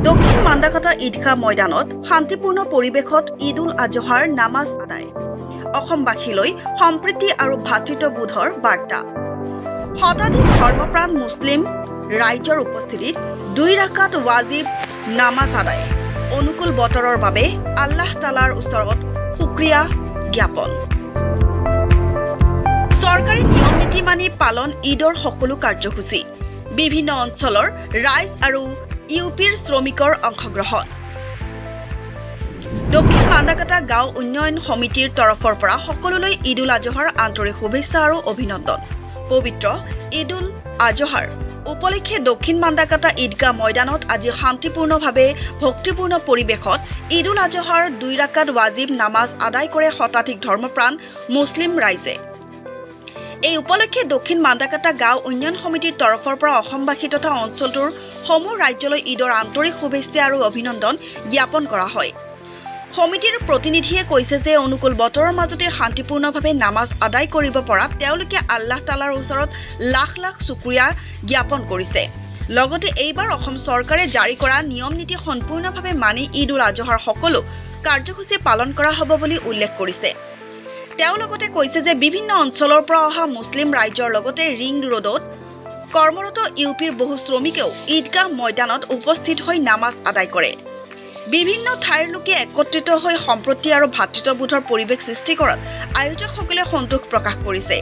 দক্ষিণ মান্দাকাটা ঈদগাহ ময়দানত শান্তিপূৰ্ণ পৰিৱেশত ঈদ উল আজহাৰ নামাজ আদায়। অসমবাসীলৈ সম্প্ৰীতি আৰু ভাতৃত্ববোধৰ বাৰ্তা। শতাধিক ধৰ্মপ্ৰাণ মুছলিম ৰাইজৰ উপস্থিতিত দুই ৰাকাত ৱাজিব নামাজ আদায়। অনুকূল বতৰৰ বাবে আল্লাহ তালাৰ ওচৰত শুক্ৰিয়া জ্ঞাপন। চৰকাৰী নিয়ম নীতি মানি পালন ঈদৰ সকলো কাৰ্যসূচী। বিভিন্ন অঞ্চলৰ ৰাইজ আৰু ইউ পিৰ শ্ৰমিকৰ অংশগ্ৰহণ। দক্ষিণ মান্দাকাটা গাঁও উন্নয়ন সমিতিৰ তৰফৰ পৰা সকলোলৈ ঈদ উল আজহাৰ আন্তৰিক শুভেচ্ছা আৰু অভিনন্দন। পবিত্ৰ ঈদ উল আজহাৰ উপলক্ষে দক্ষিণ মান্দাকাটা ঈদগাহ ময়দানত আজি শান্তিপূৰ্ণভাৱে ভক্তিপূৰ্ণ পৰিৱেশত ঈদ উল আজহাৰ দুই ৰাকাত ৱাজিব নামাজ আদায় কৰে শতাধিক ধৰ্মপ্ৰাণ মুছলিম ৰাইজে। এই উপলক্ষে দক্ষিণ মান্দাকাটা গাঁও উন্নয়ন সমিতিৰ তৰফৰ পৰা অসমবাসী তথা অঞ্চলটোৰ সমূহ ৰাজ্যলৈ ঈদৰ আন্তৰিক শুভেচ্ছা আৰু অভিনন্দন জ্ঞাপন কৰা হয়। সমিতিৰ প্ৰতিনিধিয়ে কৈছে যে অনুকূল বতৰৰ মাজতে শান্তিপূৰ্ণভাৱে নামাজ আদায় কৰিব পৰাত তেওঁলোকে আল্লাহ তালাৰ ওচৰত লাখ লাখ শুক্ৰিয়া জ্ঞাপন কৰিছে। লগতে এইবাৰ অসম চৰকাৰে জাৰি কৰা নিয়ম নীতি সম্পূৰ্ণভাৱে মানি ঈদ উল আজহাৰ সকলো কাৰ্যসূচী পালন কৰা হ'ব বুলি উল্লেখ কৰিছে। তেওঁ লগতে কৈছে যে বিভিন্ন অঞ্চলৰ পৰা অহা মুছলিম ৰাইজৰ লগতে ৰিং ৰোডত কৰ্মৰত ইউ পিৰ বহু শ্ৰমিকেও ঈদগাহ ময়দানত উপস্থিত হৈ নামাজ আদায় কৰে। বিভিন্ন ঠাইৰ লোকে একত্ৰিত হৈ সম্প্ৰীতি আৰু ভাতৃত্ববোধৰ পৰিৱেশ সৃষ্টি কৰাত আয়োজকসকলে সন্তোষ প্ৰকাশ কৰিছে।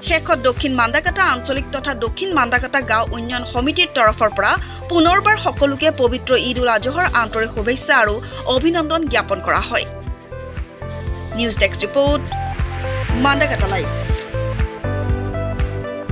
শেষত দক্ষিণ মান্দাকাটা আঞ্চলিক তথা দক্ষিণ মান্দাকাটা গাঁও উন্নয়ন সমিতিৰ তৰফৰ পৰা পুনৰবাৰ সকলোকে পবিত্ৰ ঈদ উল আজহাৰ আন্তৰিক শুভেচ্ছা আৰু অভিনন্দন জ্ঞাপন কৰা হয়। News desk report, Mandakata live.